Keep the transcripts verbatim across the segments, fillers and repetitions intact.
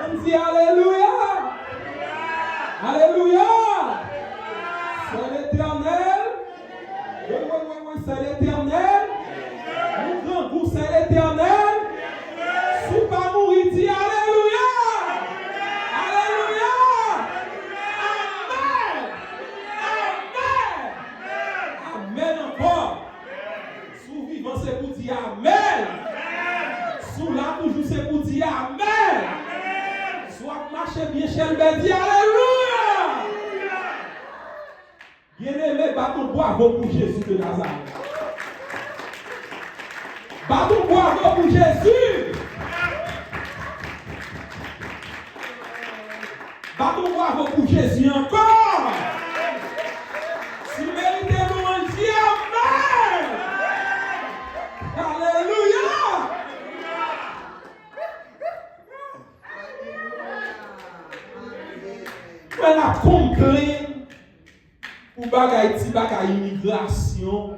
Di alelouya! Alelouya! Sè Letènèl! Wi, wi, wi, wi, sè Letènèl! Yon grangou, sè Letènèl! Si w pa mouri, di alelouya! Alelouya! Amèn! Amèn! Amèn ankò! Si w vivan, se pou di amèn. Si w la toujou, se pou di amèn. Si w ap mache byen chèlbè, di alelouya. Byeneme, bat yon bwavo pou Jezi de Nazarèt. Bat yon bwavo pou Jezi. Bat yon bwavo pou Jezi ankò. Si w merite louanj, di amèn. Alelouya. Mwen ap konplenn pou bagay, ti bagay imigrasyon.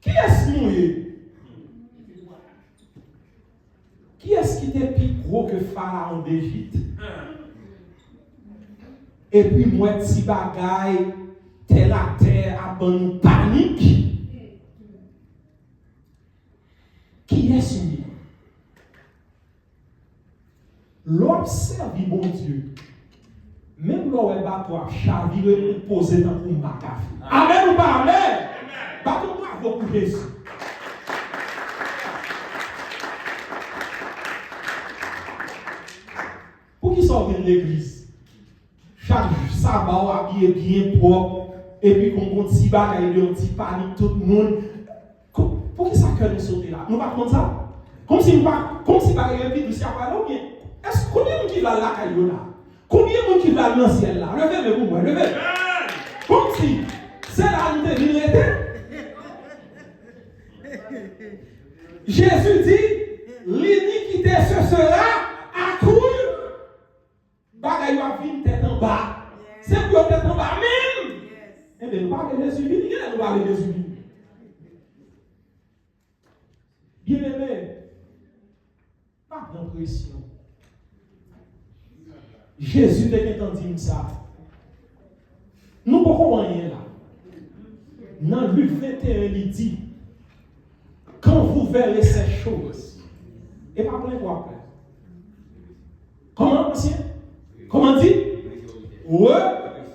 Kiyès nou ye? Kiyès ki te pi gwo ke Farawon Dejip? Epi m wè ti bagay tèlatè ap ban nou panik. Kiyès ou ye? Lè w ap sèvi Bondye, menm lè w wè bato ap chavire, ou poze tankou makafou. Amèn ou pa amèn? Bat yon bwavo pou Jezi. Poukisa w vin legliz? Chak saba w abiye byen pwòp, epi kon gon ti bagay de yon ti panik tout moun. Ko-, poukisa kè nou sote la? Nou pa t konn sa? Kòmsi nou pa, kòmsi bagay yo pi dous y ap pale oubyen? Èske konbyen moun ki vle al lakay yo la? Konbyen moun ki vle al nan syèl la? Leve men pou mwen, leve. Kòmsi se la nou te vin rete? Jezi di, l'iniquité se sera accrue. Bagay yo ap vin tèt anba. Se pou yo tèt anba menm. Enben, nou pa vle Jezi vini, genlè nou pa vle Jezi vini. Byeneme, pa pran presyon. Jezi te gentan di m sa. Nou poko anyen la. Nan Lik venteyen, li di, quand vous verrez ces choses, e pa plenn w ap plenn. Kòman, ansyen? Kòman di? Re-,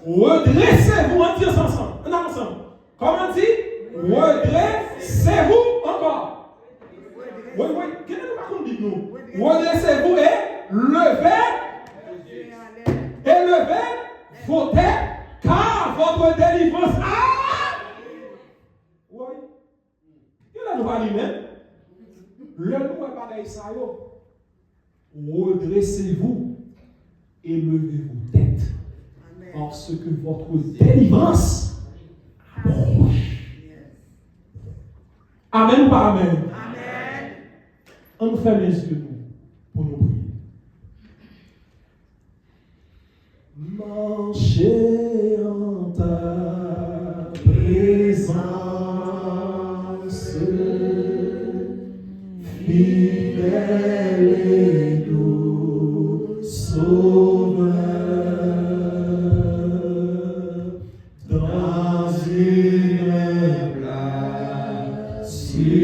redressez-vous, ann di sa ansanm. Ann al ansanm. Kòman di? Redressez-vous encore. Wi, wi, genlè nou pa konn Bib nou. Redressez-vous et levez, et levez vos têtes, car votre délivrance a. Wi. Genlè nou pa li menm. Lè nou wè bagay sa yo, redressez-vous et levez vos têtes, parce que votre délivrance approche. Amèn ou pa amèn? Ann nou fèmen zye nou pou nou priye. Mache an ta prezans, fidèl e dou Sovè, dans une humble assurance.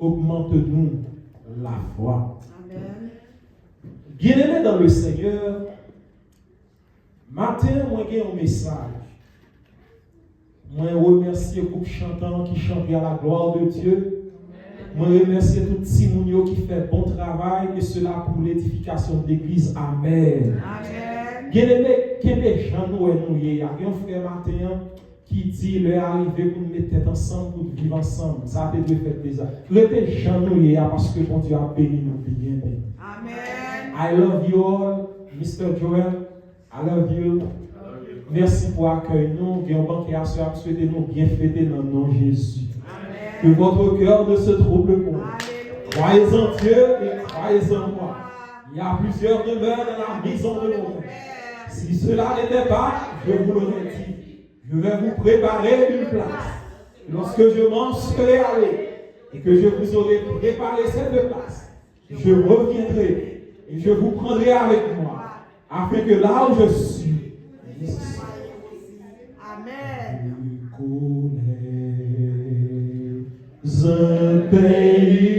Augmente-nous la foi. Amen. Bien-aimés dans le Seigneur, maten an, mwen gen yon mesaj. Mwen remèsye gwoup chantan ki chante à la gloire de Dieu. Mwen remèsye tout timoun yo ki fè bon travay, et cela pour l'édification de l'église. Amen. Amen. Bien-aimés, kenbe jan nou wè nou ye a. Gen yon frè maten an ki di lè a rive pou n met tèt ansanm, pou n viv ansanm. Sa te dwe fèt deja. Rete jan nou ye a, paske Bondye ap beni nou byen, byen. Amen. I love you all, Mister Joel. I love you. Mèsi pou akèy nou. Gen yon bankè aswè a, m swete nou byen fete nan non Jezi. Amen. Que votre cœur ne se trouble point. Alléluia. Croyez en Dieu et croyez en moi. Il y a plusieurs demeures dans la maison de mon Père. Si cela n'était pas, je vous l'aurais dit. Je vais vous préparer une place. Lorsque je m'en serai allé et que je vous aurai préparé cette place, je reviendrai et je vous prendrai avec moi, afin que là où je suis, vous soyez aussi. Amen. Je connais un pays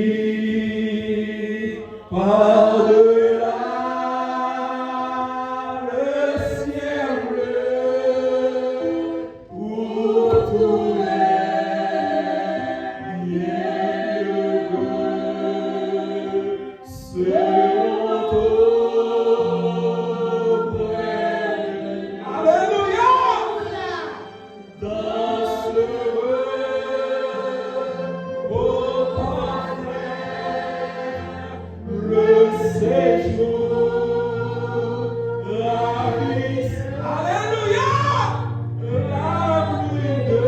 par-delà le ciel bleu, où tous les bienheureux seront auprès de lui. Alléluia! Dans ce repos parfait, le séjour ravisse. Alléluia! La pluie de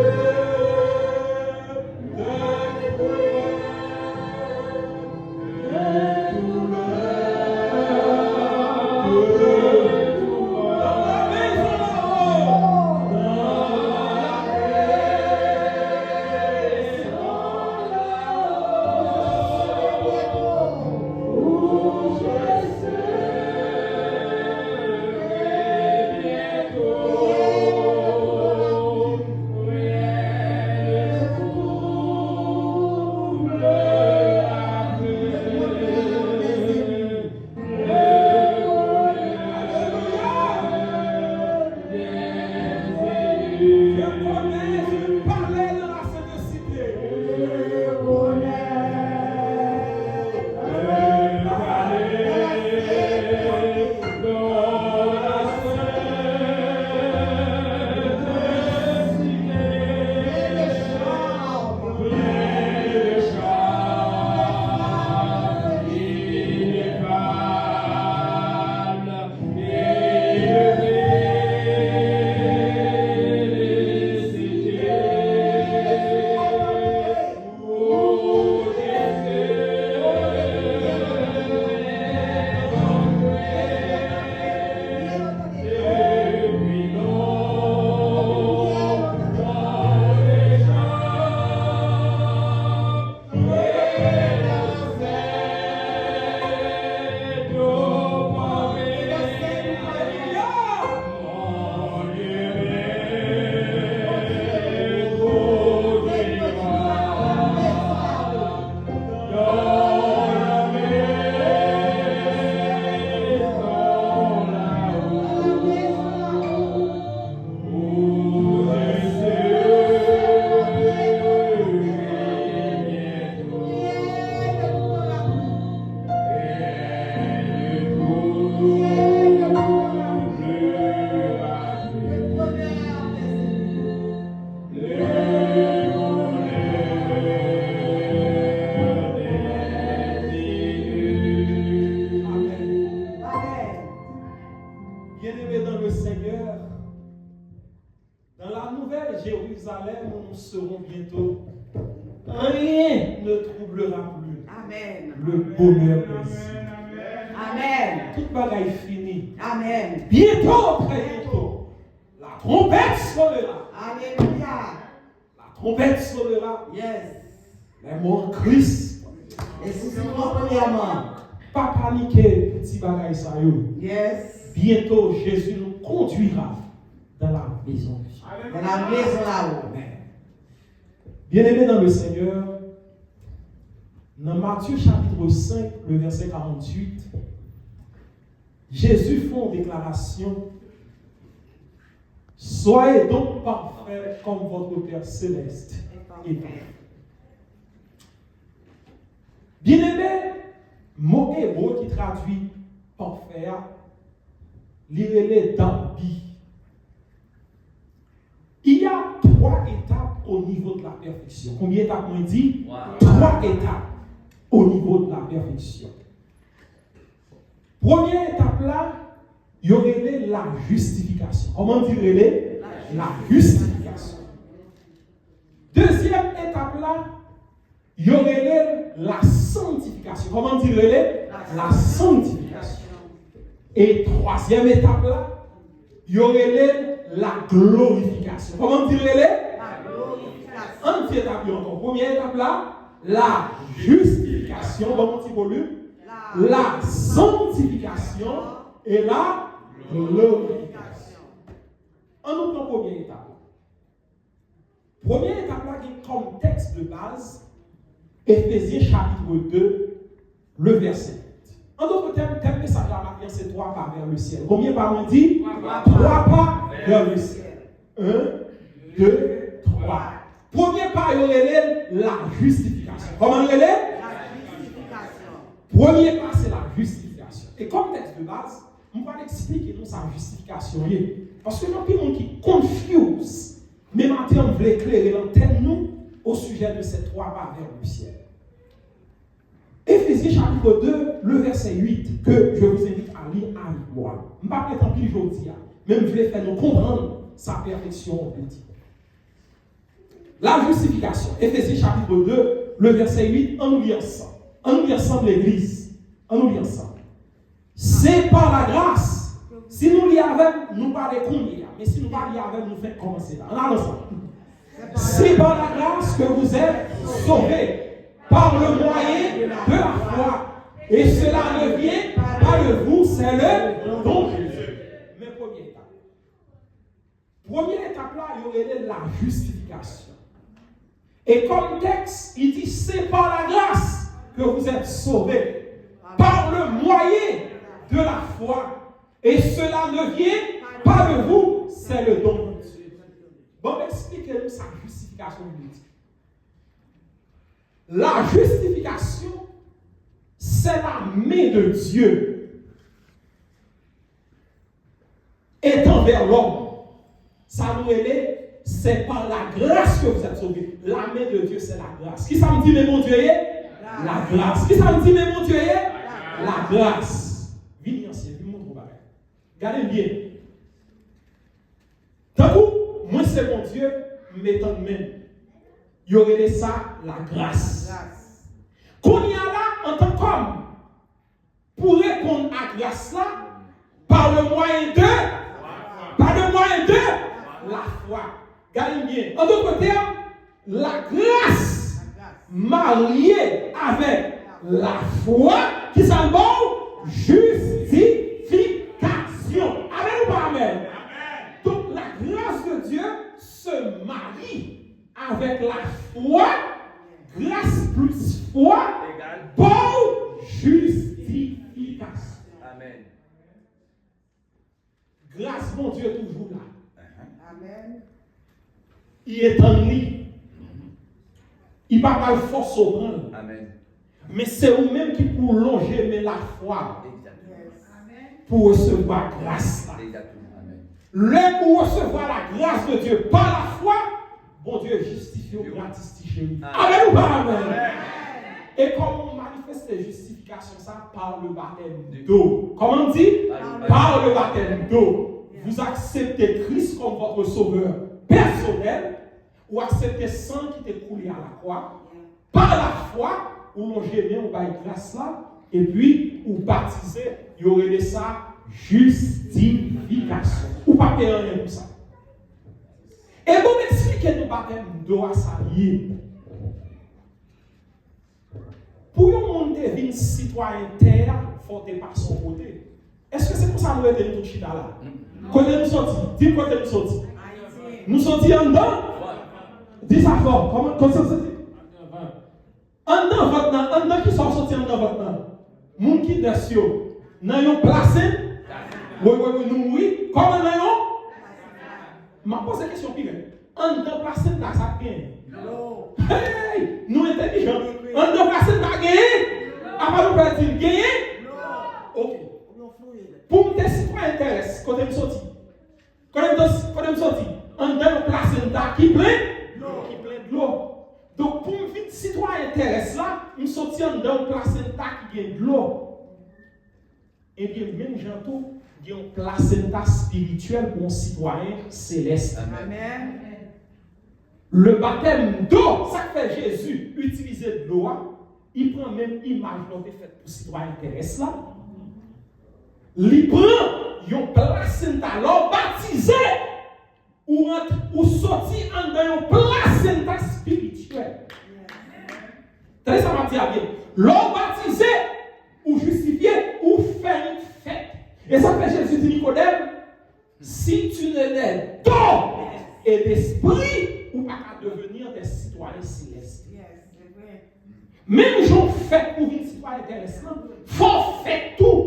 Bien-aimés dans le Seigneur, dans la nouvelle Jérusalem où nous serons bientôt, rien ne troublera plus le bonheur des îles. Amen. Tout bagay fini. Amen. Bientôt, très bientôt, la trompette sonnera. Alléluia. La trompette sonnera. Yes. Les morts en Christ. Ressuscitons premièrement. Pa panike pou ti bagay sa yo. Yes. Bientôt, Jésus nous conduira dans la maison de Dieu. Dans la maison là-haut. Amen. Bien-aimés dans le Seigneur, Nan Matye chapit senk, le vèsè karanntuit, Jezi fè yon deklarasyon: Soyez donc parfaits comme votre Père céleste est parfait. Byeneme, mo ebre ki tradui pafè a, li rele dabi. Il y a trois étapes au niveau de la perfection. Konbyen etap mwen di? Twa. Twa etap au niveau de la perfection. Premye etap la, yo rele la jistifikasyon. Kòman di rele? La jistifikasyon. Dezyèm etap la, yo rele la sanktifikasyon. Kòman di rele? La sanktifikasyon. E twazyèm etap la, yo rele la glorifikasyon. Kòman di rele? La glorifikasyon. Ann di etap yo ankò. Premye etap la, la jistifikasyon. Ban m yon ti volim. La sanktifikasyon e la glorifikasyon. Ann nou pran premye etap la. Premye etap la gen kòm tèks de baz Efezyen chapit de, le vèsè uit. An dòt tèm, tèm mesaj la maten an se twa pa vers le ciel. Konbyen pa mwen di? Twa pa vers le ciel. Un, deux, trois. Premye pa yo rele l la jistifikasyon. Kòman l rele? La jistifikasyon. Premye pa se la jistifikasyon. E kòm tèks de baz, m pral eksplike nou sa jistifikasyon ye. Paske gen anpil moun ki confuse. Men maten an, m vle klere lantèn nou au sujet de ces trois pas vers le ciel. Éphésiens chapitre deux, le verset huit, que je vous invite à lire avec moi. M pa prete anpil jodi a, men m vle fè nou konprann sa pèfeksyon an vle di. La justification. Éphésiens chapitre deux, le verset huit, ann nou li ansanm. Ann nou li ansanm, legliz. Ann nou li ansanm. C'est par la grâce. Si nou li avè m, nou pale kounye a. Men si nou pa li avè m, nou fèk kòmanse la. Ann al ansanm. C'est par la grâce que vous êtes sauvés, par le moyen de la foi. Et cela ne vient pas de vous, c'est le don de Dieu. Men premye etap. Premye etap la, yo rele l la jistifikasyon. E kòm tèks, li di, c'est par la grâce que vous êtes sauvés, par le moyen de la foi. Et cela ne vient pas de vous, c'est le don de Dieu. Bon, m eksplike nou sa jistifikasyon vle di. La justification, c'est la main de Dieu est envers l'homme. Sa nou rele, c'est par la grâce que vous êtes sauvés. La main de Dieu, c'est la grâce. Kisa m di men Bondye ye? La grâce. Kisa m di men Bondye ye? La grâce. Vini ansyen, vin montre w bagay. Gade m byen. Tankou mwen se Bondye, m met an men. Yo rele sa la grâce. Kounye a la, antan kòm, pou reponn a gras la, par le moyen de, par le moyen de la foi. Gade m byen. An dòt tèm, la grâce mariée avec la foi, ki sa l ba w? Justification. Amèn ou pa amèn? Donk, la grâce de Dieu se marie avec la foi, grâce plus foi, ba w justification. Amèn. Gras Bondye toujou la. Amèn. Li etann li. Li pa pral fòse w pran l. Amèn. Men se ou menm ki pou lonje men lafwa pou resevwa gras la. Lè ou resevwa la grâce de Dieu par la foi, Bondye jistifye w gratis, ti cheri. Amèn ou pa amèn? E kòman w manifeste jistifikasyon sa? Par le baptême d'eau. Kòman m di? Par le baptême d'eau. Vous acceptez Christ comme votre sauveur personnel. Ou aksepte san ki te koule a lakwa. Par la foi, ou lonje men ou bay gras la, epi ou batize, yo rele sa jistifikasyon. Ou pa peye anyen pou sa. E bon, m eksplike nou batèm do a sa l ye. Pou yon moun te vin sitwayen tè a, fò w te pase yon kote. Èske se konsa nou rete nou tout chita la? Kote nou soti? Di m kote nou soti. Nou soti anndan? Di sa fò. Kòman, kote nou soti? Anndan vant nan, Anndan kisa w soti anndan vant lan? Moun ki dès yo nan yon plasen? Wi, wi, wi, nou wi. Kòman nan yon? M ap poze kesyon pi rèd. Anndan plasenta sa k genyen? Hey! Nou entèlijan. Anndan plasenta genyen? Apa nou pè di l genyen? Ok. Pou m te sitwayen terès, kote m soti? Kote m, kote m soti? Anndan yon plasenta ki plen? Ki plen dlo. Donk, pou m vin sitwayen terès la, m soti anndan yon plasenta ki gen dlo. Ebyen, menm jan tou, gen yon plasenta espirityèl pou yon sitwayen selès. Amèn. Le batèm do, sa k fè Jezi itilize dlo a, li pran menm imaj lè w te fèt pou sitwayen terès la. Li pran yon plasenta, lè w batize, ou rant, ou soti anndan yon plasenta espirityèl. Tande sa m ap di a byen. Lè w batize, ou jistifye, ou fè yon fèt. E sa k fè Jezi di Nikodèm, si tu ne nais d'eau et d'esprit, ou pa ka devenir des citoyens célestes. Menm jan w fèt pou vin sitwayen terès lan, fò w fèt tou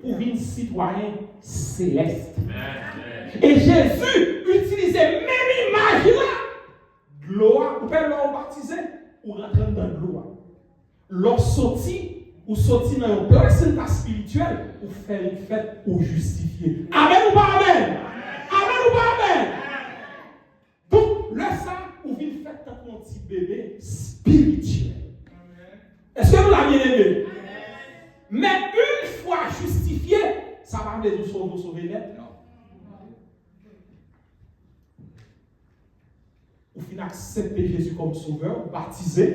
pou vin sitwayen selès. E Jezi itilize menm imaj la, dlo a, ou pè lè w batize, ou rantre anndan dlo a. Lè w soti, ou soti nan yon plasenta espirityèl, ou fè li fèt, ou jistifye. Amèn ou pa amèn? Amèn ou pa amèn? Donk, lè sa, ou vin fèt tankou yon ti bebe espirityèl. Èske nou la, byeneme? Men, yon fwa jistifye, sa pa vle di w sove, w sove nèt. Ou fin aksepte Jezi kòm sovè, ou batize,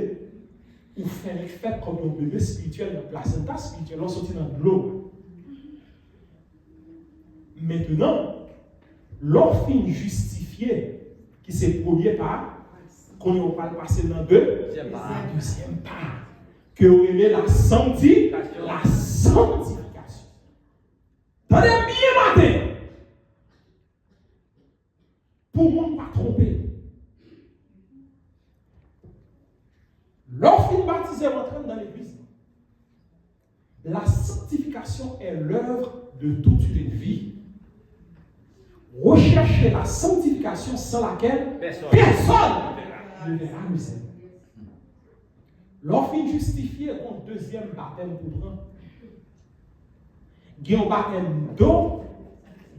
ou fè li fèt kòm yon bebe espirityèl nan plasenta espirityèl, lè w soti nan dlo. Mentnan, lè w fin jistifye, ki se premye pa, kounye a w pral pase nan de, nan dezyèm pa, ke yo rele la santi-, la sanktifikasyon. Tande m byen maten. Pou moun pa twonpe. Lè w fin batize, w antre anndan legliz. La sanctification est l'œuvre de toute une vie. Recherchez la sanctification sans laquelle personne ne verra le Seigneur. Lè w fin jistifye, gon dezyèm batèm pou pran. Gen yon batèm do,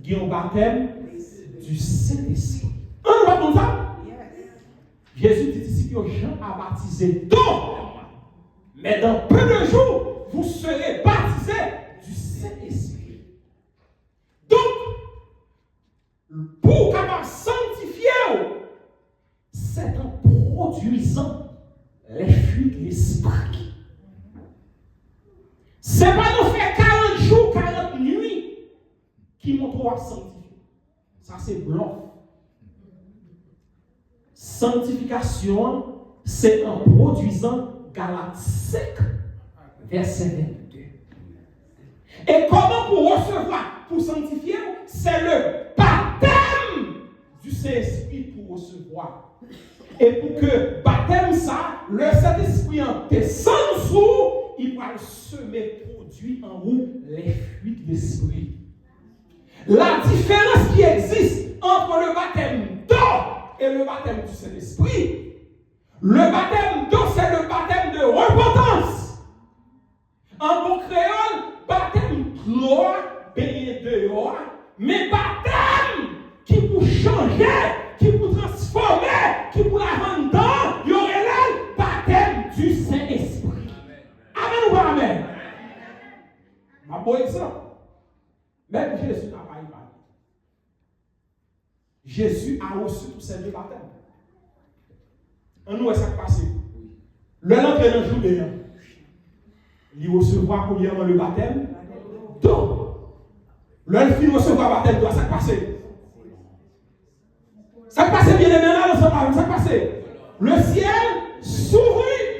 gen yon batèm du Saint-Esprit. An nou pa konn sa? Jezi di disip yo, Jean a baptisé d'eau, mais dans peu de jours, vous serez baptisés du Saint-Esprit. Donk, pou w kapab sanktifye w, c'est en produisant les fruits de l'esprit. Se pa nan fè karant jou, karant nwi ki montre w ap sanktifye. Sa se blòf. Sanktifikasyon an, se an pwodwizan Galat senk, vèsè vennde. E kòman pou resevwa, pou sanktifye w, se le batèm du Saint-Esprit pou resevwa. E pou ke batèm sa, lè Sentespri an desann sou ou, li pral seme pwodui an ou, les fruits de l'esprit. La différence qui existe entre le baptême d'eau et le baptême du Saint-Esprit, le baptême d'eau, c'est le baptême de repentance. An bon kreyòl, batèm dlo a, benyen deyò a, men batèm ki pou chanje, ki pou transfòme, ki pou lave anndan, yo rele l batèm du Saint-Esprit. Amèn ou pa amèn? M ap ba w egzanp. Même Jésus n'a pas épargné. Jésus a reçu tous ces deux baptêmes. Ann nou wè sa k pase. Lè l antre nan Jouden an, li resevwa premyèman le baptême d'eau. Lè l fin resevwa batèm dlo a, sa k pase? Sa k pase, byeneme, ann al ansanm avè m, sa k pase? Le ciel s'ouvrit.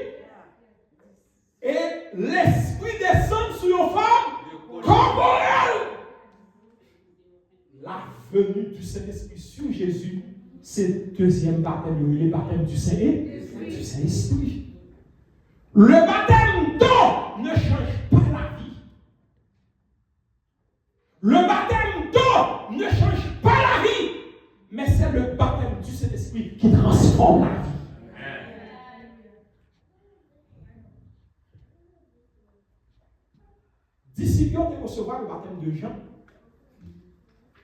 E Lespri desann sou yon fòm kòporèl. La venue du Saint-Esprit sur Jésus, se dezyèm batèm yo rele batèm du Saint, du Saint-Esprit. Le baptême d'eau transfòm lavi. Disip yo te resevwa le batèm de Jan.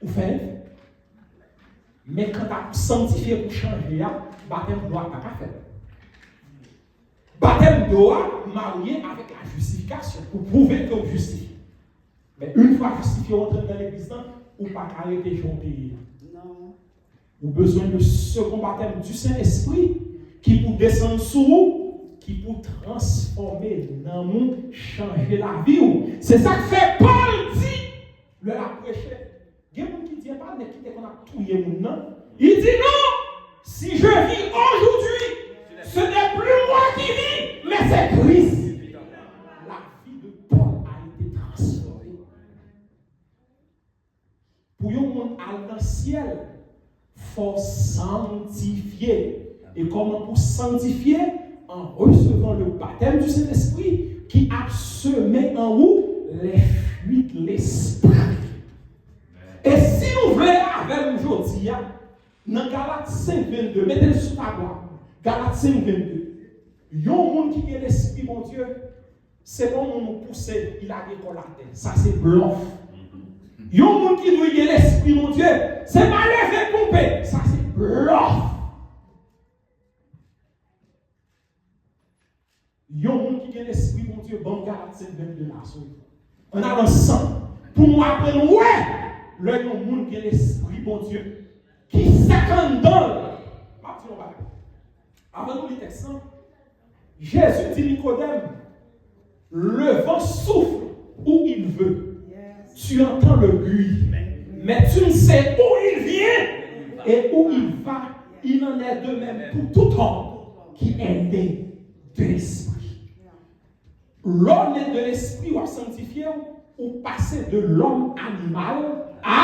Ou fè l. Men kanta pou sanktifye, pou chanje a, batèm dlo a pa ka fèt. Batèm dlo a marye avèk la jistifikasyon, pou pwouve ke w jistifye. Men yon fwa jistifye, w antre nan legliz lan, ou pa ka rete jan w te ye a. Non. Ou bezwen le second baptême du Saint-Esprit ki pou desann sou ou, ki pou transfòme nanm ou, chanje lavi w. Se sa k fè Pòl di, lè l ap preche, gen moun ki di, "E pa nèg ki te konn ap touye moun nan?" Li di, "Non, si je vis aujourd'hui, ce n'est plus moi qui vis, mais c'est Christ." La vie de Paul a été transformée. Pou yon moun al nan syèl, fò w sanktifye. E kòman pou sanktifye? En recevant le baptême du Saint-Esprit qui a semé en vous les fruits de l'esprit. E si nou vle avè m jodi a, nan Galat senk vennde, mete l sou tablo a. Galat senk vennde. Yon moun ki gen Lespri Bondye, se pa yon moun ou pouse, li lage kò l atè. Sa se blòf. Yon moun ki di l gen Lespri Bondye, se pa leve ponpe. Sa se blòf. Yon moun ki gen Lespri Bondye, ban m Galat senk vennde la sou. Ann al ansanm pou nou aprann wè lè yon moun gen Lespri Bondye, kisa k anndan l. M ap di yon bagay. Avan nou li tèks lan, Jezi di Nikodèm, le vent souffle où il veut. Tu entends le bruit, mais tu ne sais où il vient et où il va. Il en est de même pour tout homme qui est né de l'Esprit. Lè w ne de lespri, w ap sanktifye w, ou pase de lòm animal a,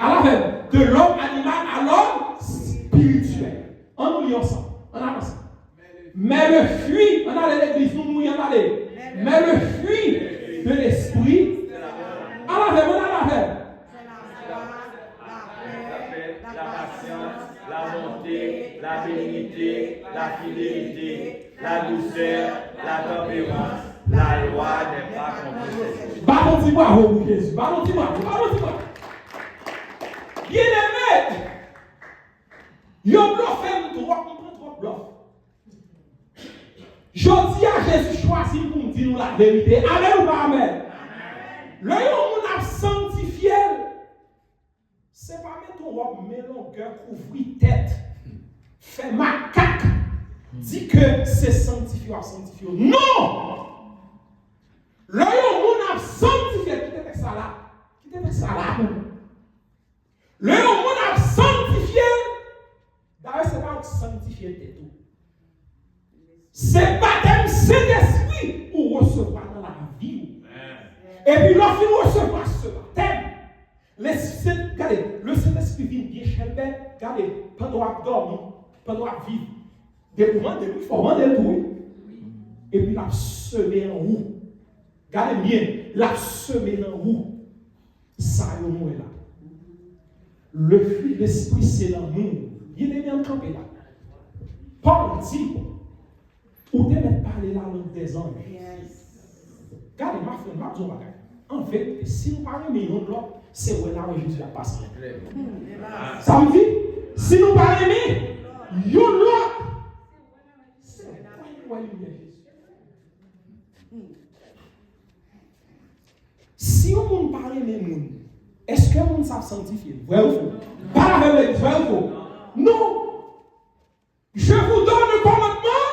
al avè m, de lòm animal a lòm espirityèl. Ann nou li ansanm. Ann avanse. Men le fruit, ann ale legliz, nou mouri, ann ale. Men le fruit de l'esprit, al avè m, ann al avè m. La paix, la patience, la bonté, la bénignité, la fidélité, la douceur, la tempérance, la loi n'est pas contre ces choses. Bat yon ti bravo pou Jezi. Bat yon ti bravo. Bat yon ti bravo. Byeneme, yo blofe m twòp, m pran twòp blòf. Jodi a, Jezi chwazi m pou m di nou laverite. Amèn ou pa amèn? Lè yon moun ap sanktifye l, se pa mete yon wòb men longè kouvri tèt, fè makak, di ke se sanktifye w ap sanktifye w. Non! Lè yon moun ap sanktifye, kite tèks sa la. Kite tèks sa la pou nou. Lè yon moun ap sanktifye, dayè se pa ou k sanktifye tèt ou. Se batèm Sentespri ou resevwa nan lavi w. Epi lè w fin resevwa se batèm, le Sen-, gade, le Sentespri vin byen chèlbè, gade, pandan w ap dòmi, pandan w ap viv, depi w mande l, wi, fò w mande l tou, wi. Epi l ap seme an ou. Gade byen, l ap seme nan ou. Sa yo nou wè la. Le fruit de l'esprit, se lanmou. Byeneme, ann kanpe la. Pòl di, ou te mèt pale la langue des anges. Gade, ma frè, m ap di yon bagay. An verite, si nou pa renmen youn lòt, se wè la wè Jezi ap pase. Sa m di, si nou pa renmen youn lòt, se wè la wè limyè Jezi. Si yon moun pa renmen moun, èske moun sa ap sanktifye l? Vrè ou fo? Pale avè m, legliz, vrè ou fo? Non. Je vous donne un commandement.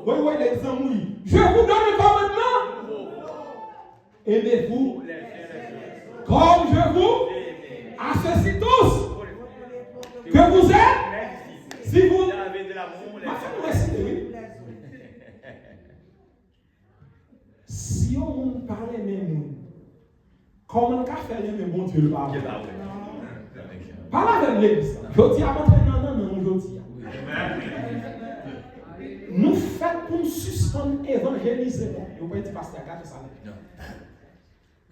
Woy, woy, legliz lan mouri. Je vous donne un commandement. Aimez-vous comme je vous. À ceci tous. Que vous êtes. Si vous. Ma fè nou resite, wi. Si yon moun pa renmen moun, kòman l ka fè renmen Bondye l pa wè? Pale avè m, legliz. Jodi a, m antre nan nannan nou jodi a. Nou fèt pou n sispann evanjelize moun. Yo pa di pastè a gate sa nèt.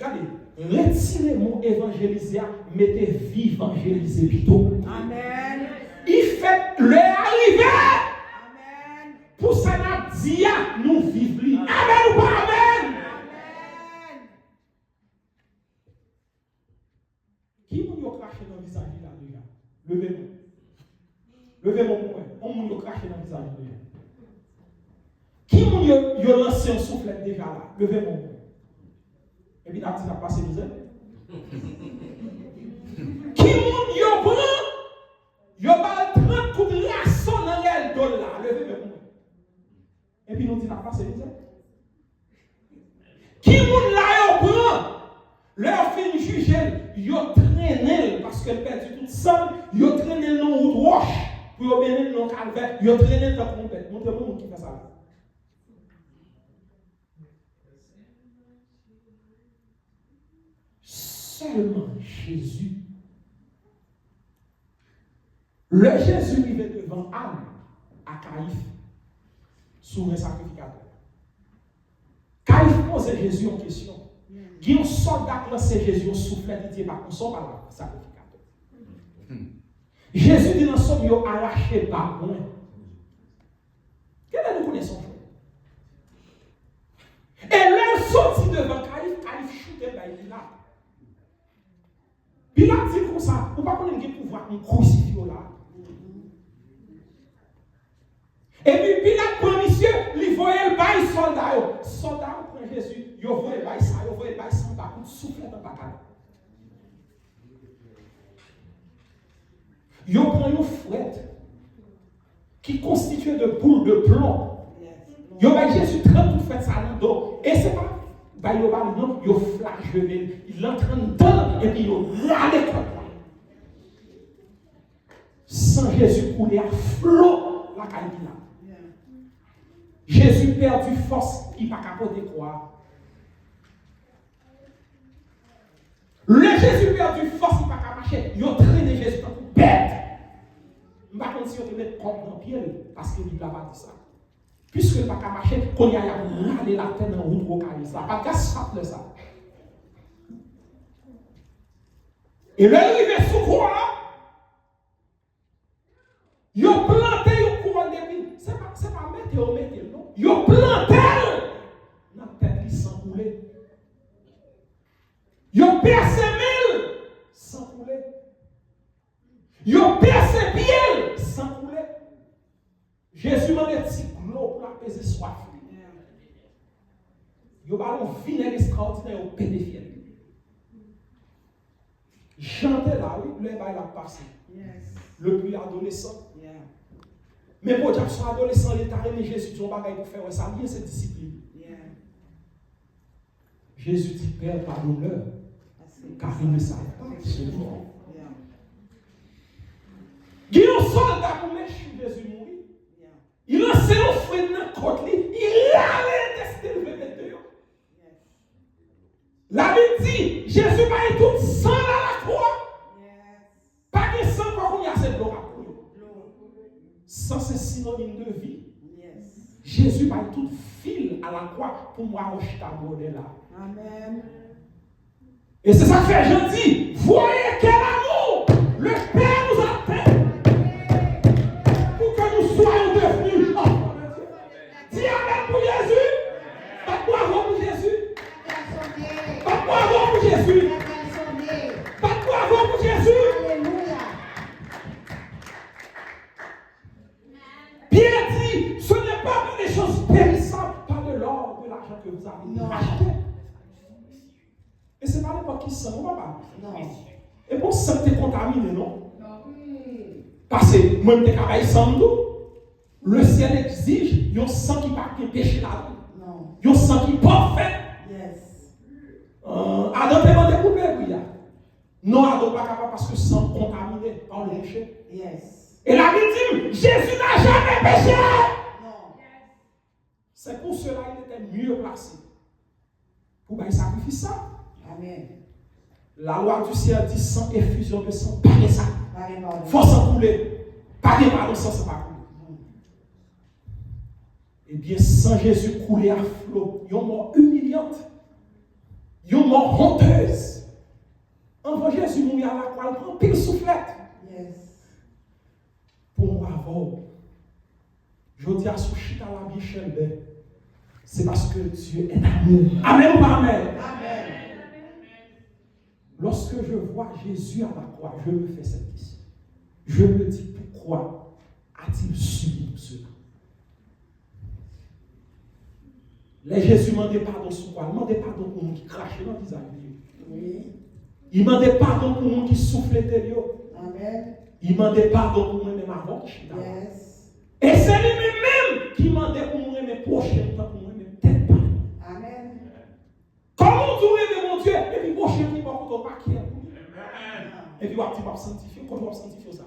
Gade, retire mo evanjelize a, mete vivanjelize pito. Amèn. Li fèt, lè a rive. Amèn. Pou sa n ap di a, nou viv li. Amèn ou pa amèn? Amèn. Ki moun yo krache nan vizaj li la deja? Leve men. Leve men pou mwen. On moun yo krache nan vizaj li deja. Ki moun yo, yo lanse yon souflèt deja la? Leve men pou mwen. Epi n ap di n ap pase mizè. Ki moun yo pran? Yo ba l trant kout raso nan rèl do l la. Leve men pou mwen. Epi nou di n ap pase mizè. Ki moun la yo pran? Lè yo fin jije l, yo trennen l, paske l pèdi tout san l, yo trennen l nan wout wòch pou yo mennen l nan kalvè, yo trennen l tankou yon bèt. Montre mwen moun ki fè sa la. Sèlman Jezi. Lè Jezi rive devan Ann a Kayif, souvren sakrifikatè, Kayif poze Jezi yon kesyon. Gen yon sòlda k lanse Jezi yon souflèt, li di, "E pa konsa w pale ak sakrifikatè." Jezi di nan sòm yo, "Arache bab mwen." Genlè nou konnen sa w fè. E lè l soti devan Kayif, Kayif choute l bay Pilat. Pilat di l konsa, "Ou pa konnen m gen pouvwa pou m krisifye w la?" Epi Pilat pran misye, li voye l bay sòlda yo. Sòlda yo pran Jezi, yo voye l bay sa, yo voye l bay sa anba kout souflèt anba kay. Yo pran yon fwèt ki konstitye de boul de plon. Yo bay Jezi trant kout fwèt sa nan do. E se pa bay yo ba li non, yo flajele l. L antre anndan l epi yo rale kòd la. San Jezi koule a flo lakay Pilat. Jezi pèdi fòs, li pa ka pote kwa a. Lè Jezi pèdi fòs, li pa ka mache, yo trennen Jezi tankou bèt. M pa konn si yo te met kòd nan pye l, paske Bib la pa di sa. Piske l pa ka mache, kounye a y ap rale l atè nan wout Wokayis la. Pa t gen asfalt lè sa. E lè l rive sou kwa a, yo plante yon kouwòn depin. Se pa, se pa mete yo mete l, non. Yo plante l nan tèt li, san koule. Yo pèse men l, san koule. Yo pèse pye l, san koule. Jezi mande ti dlo pou l apeze swaf li. Yo ba l yon vinèg estrawòdinè, yo pete fyèl li. Jan te la, wi, lè bay la pase. Le plus adolescent. Men podyab se yon adolesan, li ta renmen Jezi di yon bagay pou fè wè sa li ye, se disip li. Jezi di, Pè, padone lè, kar ils ne savent pas ce qu'ils font. Gen yon sòlda pou mèch Jezi mouri. Li lanse yon frenn nan kont li, li rale entesten l vle met deyò. Labib di, Jezi bay tout san l alakwa. Pa gen san ankò, kounye a se dlo k ap koule. San se sinonim de vi. Jezi bay tout vi l alakwa pou mwen chita bòdè la. Amèn. Et c'est ça que Jean dit, voyez quel amour le Père nous a fait pour que nous soyons devenus enfants de Dieu. Di amèn pou Jezi. Bat bravo pou Jezi. Bat bravo pou Jezi. Bat bravo pou Jezi. Pierre dit, ce n'est pas par des choses périssables, pas de l'or, de l'argent que vous avez racheté. E se pa nenpòt ki san, non, papa. E bon, san te kontamine, non? Paske mwen, m te ka bay san m tou. Le ciel exige yon san ki pa gen peche ladan l. Yon san ki pafè. Adan te mande koupe pri a. Non, Adan pa kapab paske san kontamine pa le peche. E Labib di m, Jezi pa janm peche. C'est pour cela il était mieux placé pou bay sakrifis sa. Amèn. La loi du ciel di sans effusion de sang, pa gen sa. Fò san koule. Pa gen padon san, san pa koule. Ebyen, san Jezi koule a flo, yon mò imilyant, yon mò hontez. Anvan Jezi mouri alakwa, l pran anpil souflèt. Yes. pou mwen avè w. Jodi a, si w chita la byen chèlbè, se paske Dieu est amour. Amèn ou pa amèn? Lorsque je vois Jésus à la croix, je me fais cette question. Je me dis, pourquoi a-t-il subi tout cela? Lè Jezi mande padon sou kwa, li mande padon pou moun ki krache nan vizaj li yo. Li mande padon pou moun ki souflete li yo. Li mande padon pou mwen menm avè w ki chita la. E se li menm menm ki mande pou nou renmen pwochen nou tankou nou renmen tèt pa nou. Kòman w di w renmen Bondye, epi pwochen ki bò kote w pa kè pou li? Epi w ap di, "M ap sanktifye w." Kote w ap sanktifye w sa?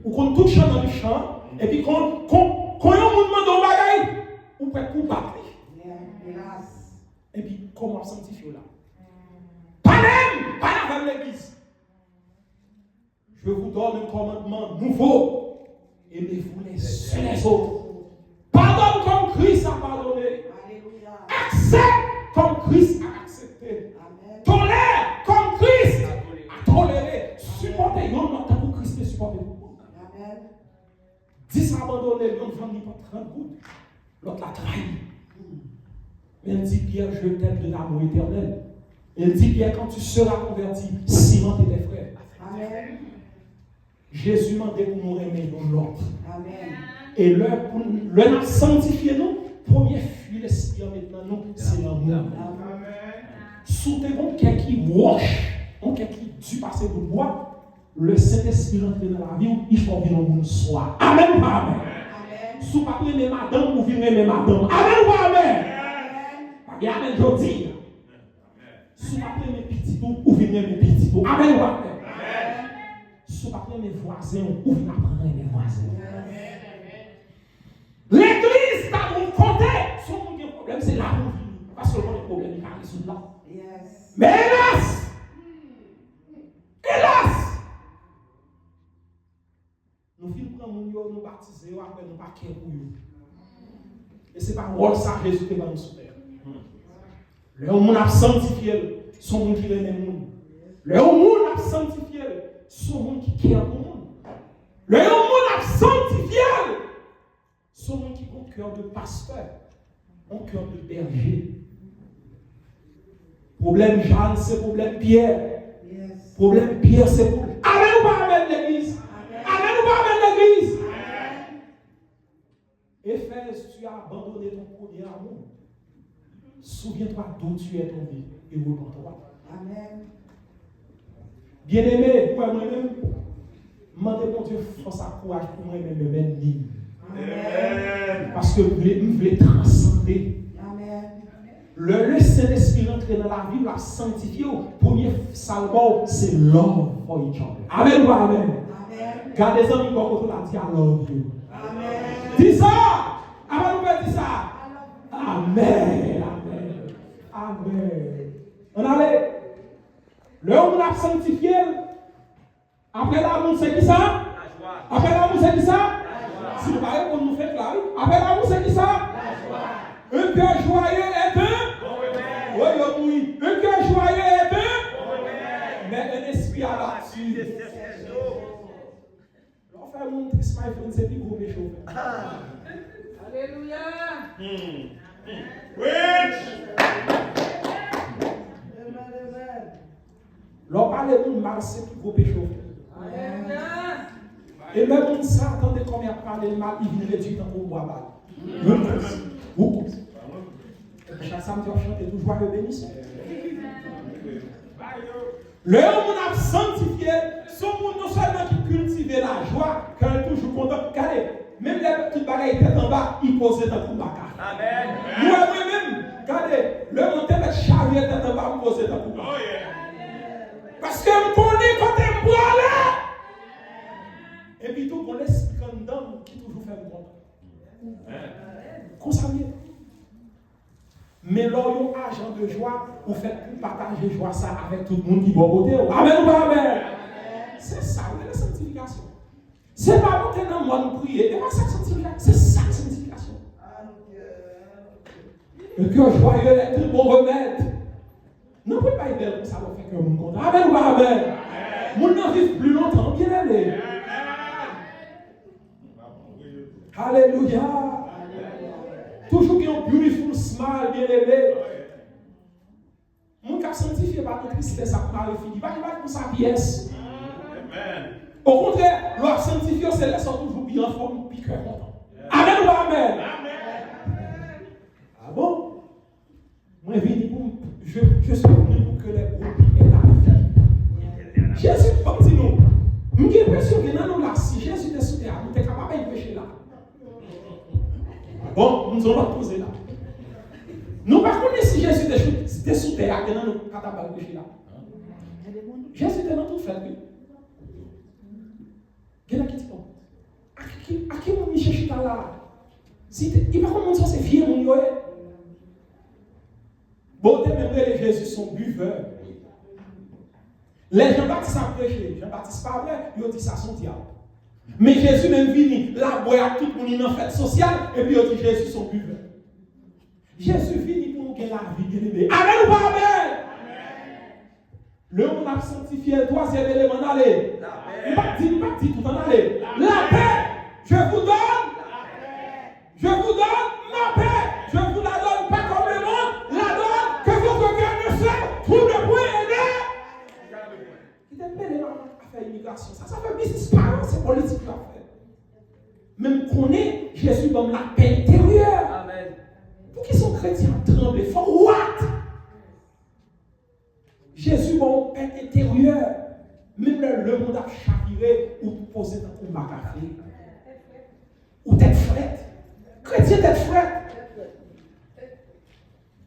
Ou konn tout chan nan liv chan, epi kon, kon, kon yon moun mande w bagay, ou prèt pou w bat li. Epi kòman w ap sanktifye w la? Pale m! Pale avè m, legliz! Je vous donne un commandement nouveau. Aimez-vous les uns les autres. Pardonne comme Christ a pardonné. Accepte comme Christ a accepté. Tolère comme Christ a toléré. Sipòte youn lòt tankou Kris te sipòte nou. Dis abandone, youn vann li pou trant goud. Lòt la trayi. Men l di Pyè, "Je t'aime de l'amour éternel." El di Pyè, "Quand tu seras converti, cimente tes frères." Jezi mande pou nou renmen youn lòt. E lè, pou, lè n ap sanktifye nou, premye fwi Lespri an met nan nou, se lanmou. Si w te gon kè ki wòch, yon kè ki di pase bout bwa, lè Sentespri rantre nan lavi w, li fè w vin yon moun swa. Amèn ou pa amèn? Si w pa t renmen madanm, ou vin renmen madanm. Amèn ou pa amèn? Pa gen amèn jodi a. Si w pa t renmen pitit ou, ou vin renmen pitit ou. Amèn ou pa amèn? Si w pa t renmen vwazen w, ou vin aprann renmen vwazen w. Legliz pa gon kote, si yon moun gen pwoblèm, se la pou l vini. Paske l konnen pwoblèm li ka rezoud la. Men elas! Elas! Nou fin pran moun yo, nou batize yo, apre nou pa kè pou yo. E se pa wòl sa Jezi te ban nou sou tè a. Lè yon moun ap sanktifye l, se yon moun ki renmen moun. Lè yon moun ap sanktifye l, se yon moun ki kè pou moun. Lè yon moun ap sanktifye l, se yon moun ki gon kè de pastè, yon kè de bèje. Pwoblèm Jàn se pwoblèm Pyè. Pwoblèm Pyè se pwoblèm. Amèn ou pa amèn, legliz? Amèn ou pa amèn, legliz? Éphèse, tu as abandonné ton premier amour. Souviens-toi d'où tu es tombé et repens-toi. Amèn. Byeneme, ou wè mwen menm, m mande Bondye fòs ak kouraj pou mwen menm menm ènmi m. Paske m vle, m vle transande. Lè Lesentespri rantre nan lavi w, l ap sanktifye w. Premye sa l ba w, se love for each other. Amèn ou pa amèn? Gade zanmi bò kote w la, di, "I love you." Di sa! Apa nou pè di sa? Amèn, amèn, amèn. Ann ale. Lè yon moun ap sanktifye l, apre lanmou se ki sa? Apre lanmou se ki sa? Si nou pa reponn, nou fenk la, wi. Apre lanmou se ki sa? Un cœur joyeux est un... Oh, yo mouri. Un cœur joyeux est un... Mais un esprit abattu. Lè w fè moun tris, my friend, se pi gwo peche w fè. Alelouya! Lè w pale moun mal, se pi gwo peche w fè. Alelouya! E lè moun sa a tande kòman y ap pale l mal, li vin redui tankou yon bwa bal. Ou konsa. Ou konsa. Epi chak samdi w ap chante tou, jwaye beni Senyè. Lè yon moun ap sanktifye, se yon moun non sèlman ki kiltive lajwa, kè l toujou kontan. Gade, menm lè tout bagay tèt anba, li poze tankou makak. Amèn. Nou wè mwen menm, gade, lè mwen te mèt chaje tèt anba, m poze tankou makak. Paske m konnen kote m prale. Epi tou, gon lespri anndan m ki toujou fè m kontan. Konsa m ye. Men lè w yon ajan de jwa, ou fèt pou pataje jwa sa avèk tout moun ki bò kote w. Amèn ou pa amèn? Se sa, wi, la sanktifikasyon. Se pa monte nan mòn priye. E pa sa k sanktifikasyon. Se sa k sanktifikasyon. Le cœur joyeux est un bon remède. Non, pou bay bèl konsa, w ap fè kè moun kontan. Amèn ou pa amèn? Moun nan viv pli lontan, byeneme. Alelouya. Toujou gen yon beautiful smile, byeneme. Moun k ap sanktifye pa gen tristès ap mare figi. Pa gen bagay konsa pyès. Okontrè, lè w ap sanktifye, se lè sa w toujou pi anfòm, pi kè kontan. Amèn ou pa amèn? Ah bon? Mwen vini pou m, je, je suis venu pour que les brebis aient la vie. Jezi, ban m di nou, m gen enpresyon gen nan nou la, si Jezi te sou tè a, nou te ka pa bay preche la. Bon, m di yon lòt koze la. Nou pa konnen si Jezi te sou, te sou tè a, gen nan nou ka ta bay preche la. Jezi te nan tout fèt, wi. Gen nan ki di, bon, a ki, a ki moun misye chita la? Si te, li pa konn moun sa se vye moun yo ye. Bon, te menm rele Jezi se yon bivè. Lè Jan Batis ap preche, Jan Batis pa bwè, yo di sa se yon dyab. Men Jezi menm vini, l ap bwè ak tout moun, li nan fèt sosyal, epi yo di Jezi se yon bivè. Jezi vini pou nou gen lavi, byeneme. Amèn ou pa amèn? Lè moun ap sanktifye, twazyèm eleman, n ale. Lapè. M p ap di, m p ap di tout, ann ale. Lapè. Je vous donne, je vous donne ma paix. Je vous la donne pas comme le monde la donne. Que votre cœur ne se trouble point et ne... Kite m mele nan afè imigrasyon. Sa, sa fè biznis pa yo, se politik yo ap fè. Men m konnen Jezi ban m lapè enteryè. Amèn. Poukisa yon kretyen ap tranble? For what? Jezi ba w pè enteryè. Menm lè lemonn ap chavire, ou poze tankou makafè. Ou tèt frèt. Kretyen tèt frèt.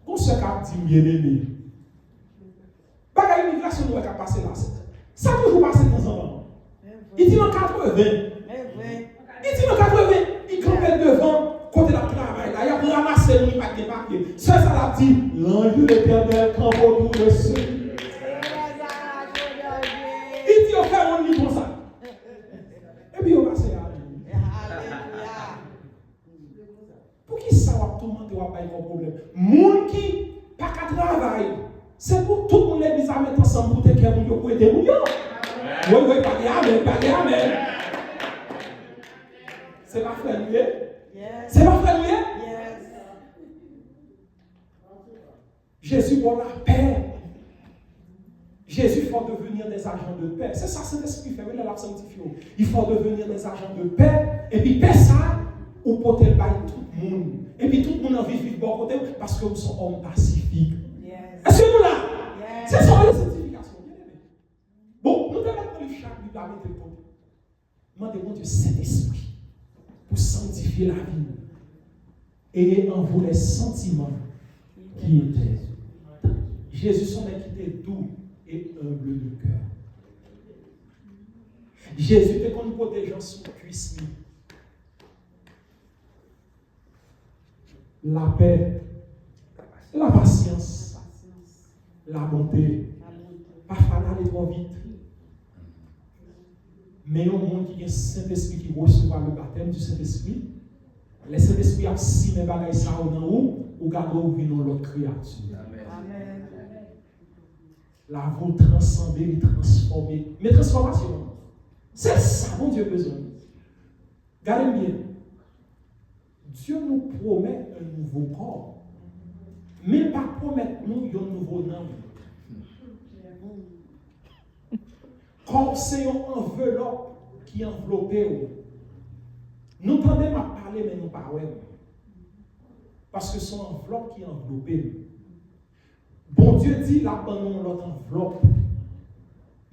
Gon sè k ap di m, byeneme, bagay imigrasyon nou wè k ap pase la, sa toujou pase tanzantan. Li di nan katreven. Li di nan katreven, li kanpe devan kote l ap travay la. Y ap ranmase moun ki pa t gen papye. Sè sa l ap di, l'ange de l'Éternel campe autour de ceux. Li di yo fè moun li konsa. Epi yo pase ale. Poukisa w ap toumante, w ap bay kò pwoblèm? Moun ki pa ka travay, se pou tout moun legliz la met ansanm pou te kè moun yo, pou ede moun yo. Wi, wi, pa gen amèn, pa gen amèn. Se pa frè nou ye? Se pa frè nou ye? Jezi ba w lapè. Jezi fè w devenir des agents de paix. Se sa Sentespri fè, wi, lè l ap sanktifye w. Li fè w devenir des agents de paix. Epi pè sa, ou pote l bay tout moun. Epi tout moun anvi viv bò kote w, paske w se yon òm pasifik. Èske nou la? Se sa w rele sanktifikasyon, byeneme. Bon, nou te mèt nan liv chak Bib la mete l kote. Mande Bondye Sentespri pou sanktifye lavi nou. Ayez en vous les sentiments qui étaient. Jezi se yon nèg ki te dou e enb de kè. Jezi te konn pote jan sou kwis li. Lapè, lapasyans, labonte. Pafwa n ale twò vit. Men yon moun ki gen Sentespri, ki resevwa le baptême du Saint-Esprit, lè Sentespri ap simen bagay sa yo nan ou, ou gade ou vin yon lòt kreyati. Lavi w transande, li transfòme. Men transfòmasyon, se sa Bondye bezwen. Gade m byen. Dye nou pwomèt yon nouvo kò, men l pa pwomèt nou yon nouvo nanm. Kò w se yon anvelòp ki anvlope w. Nou tande m ap pale, men nou pa wè m. Paske se yon anvlòp ki anvlope m. Bondye di l ap ban nou yon lòt anvlòp.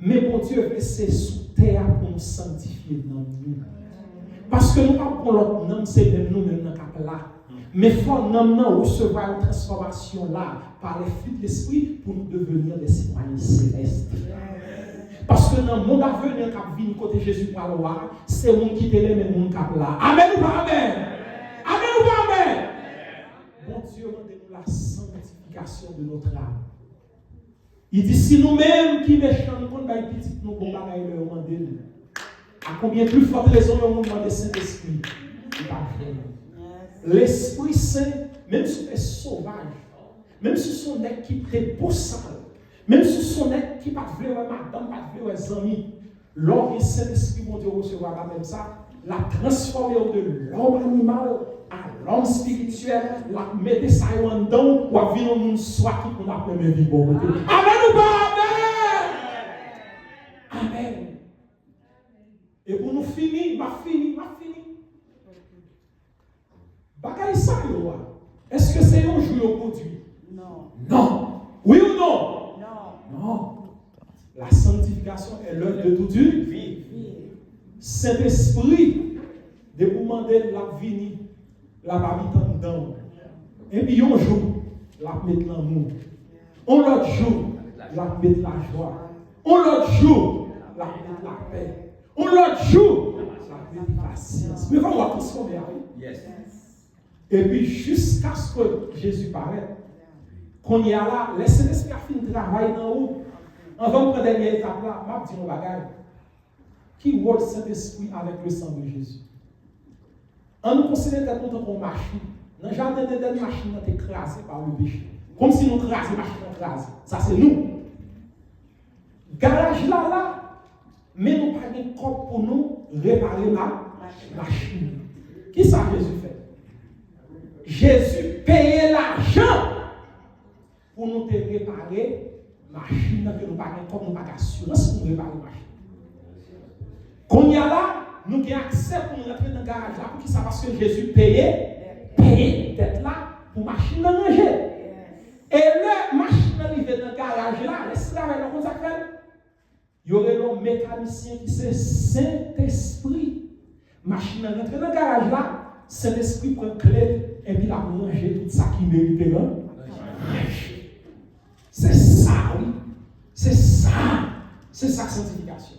Men Bondye vle se sou tè a pou nou sanktifye nanm nou. Paske nou p ap pran lòt nanm, se menm nou menm nan k ap la. Men fò nanm nan resevwa yon transfòmasyon la, par les flux de l'esprit, pou nou devenir des citoyens célestes. Paske nan mond avni an k ap vini kote Jezi pral wa, se moun ki te renmen moun k ap la. Amèn ou pa amèn? Amèn ou pa amèn? Bondye mande nou la sanctification de notre âme. Li di, si nou menm ki mechan, nou konn bay pitit nou bon bagay lè yo mande nou, a konbyen pli fòt rezon yon moun mande Sentespri, li pa jwenn li. Lespri Sen, menm si w te sovaj, menm si w se yon nèg ki te bosal, menm si w se yon nèg ki pa t vle wè madanm, pa t vle wè zanmi, lè w gen Sentespri Bondye, w resevwa batèm sa, L ap transfòme w de lòm animal a lòm espirityèl. L ap mete sa yo anndan w, w ap vin yon moun swa tout moun ap renmen viv bò kote w. Amèn ou pa amèn? Amèn. E pou nou fini, m ap fini, m ap fini. Bagay sa yo a, èske se yon jou yo pwodui? Non. Non. Wi ou non? Non. Non. La sanctification est l'œuvre de toute une vie. Sentespri, depi w mande l, l ap vini, l ap abite anndan w. Epi yon jou, l ap met lanmou. Yon lòt jou, l ap met lajwa. Yon lòt jou, l ap met lapè. Yon lòt jou, l ap met pasyans. Men kòman w ap transfòme a, wi. Epi jiskaske Jezi parèt, kounye a la, lè Sentespri a fin travay nan ou, anvan m pran dènyè etap la, m ap di yon bagay. Ki wòl Sentespri avèk le sang de Jésus? An nou konsidere tèt nou tankou yon machin. Nan jaden Edenn, machin nan te kraze pa le peche. Kòmsi nou kraze, machin nan kraze. Sa se nou. Garaj la la, men nou pa gen kòb pou nou repare ma, machin. Kisa Jezi fè? Jezi peye lajan pou nou te repare machin nan, ke nou pa gen kòb, nou pa gen asirans pou nou repare machin. Kounye a la, nou gen aksè pou nou rantre nan garaj la. Poukisa? Paske Jezi peye, peye dèt la pou machin nan ranje. E lè machin nan rive nan garaj la, lè se travay la, konn sa k fè l? Yo rele yon mekanisyen ki se Sentespri. Machin nan rantre nan garaj la, Sentespri pran kle epi l ap ranje tout sa ki merite ran-, ranje. Se sa, wi. Se sa. Se sa k santifikasyon.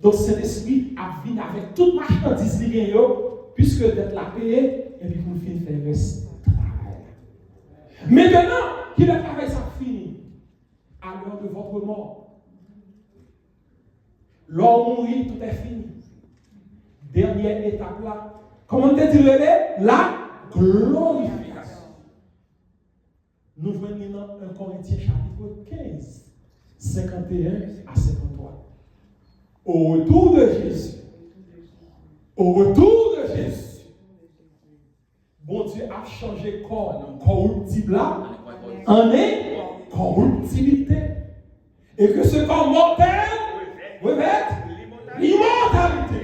Donk, Sentespri ap vin avèk tout machandiz li gen yo, piske dèt la peye, epi pou l fin fè rès travay la. Mentenan, kilè travay sa ap fini? À l'heure de votre mort. Lè w mouri, tout est fini. Dènyè etap la, kòman m te di l rele? La glorifikasyon. Nou jwenn li nan en Korentyen chapit kenz, senkanteyen a senkanntwa. Au retour de Jésus, au retour de Jésus, Bondye ap chanje kò kòriptib la an enkoriptibilite. E ke se kò mòtèl revèt limòtalite.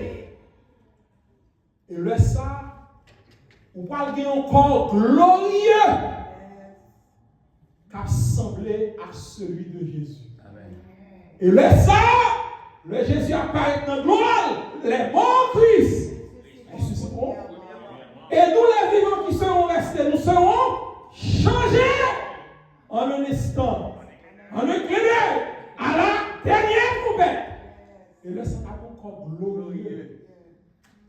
E lè sa, ou pral gen yon kò glorye k ap sanble a seli de Jezi. E lè sa, lè Jezi ap parèt nan glwa l, les morts en Christ ressusciteront. Et nous, les vivants qui serons restés, nous serons changés en un instant, en un clin d'œil, à la dernière trompette. E lè sa, ap yon kò glorye.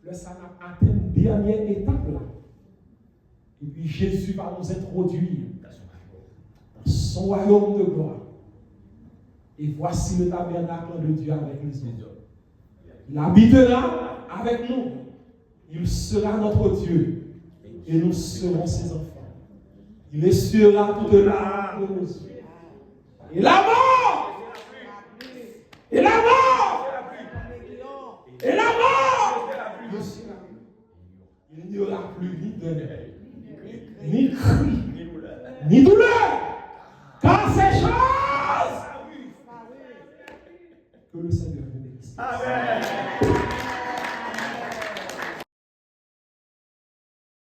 Lè sa n ap atenn dènyè etap la. Epi Jezi va nous introduire dans son royaume de gloire. Et voici le tabernacle de Dieu avec les hommes. Il habitera avec nous. Il sera notre Dieu. Et nous serons ses enfants. Il essuiera toute larme de nos yeux. Et la mort Et la mort Et la mort ne sera plus. Il n'y aura plus ni deuil, ni cri, ni douleur. Car ces choses, que le Seigneur vous bénisse.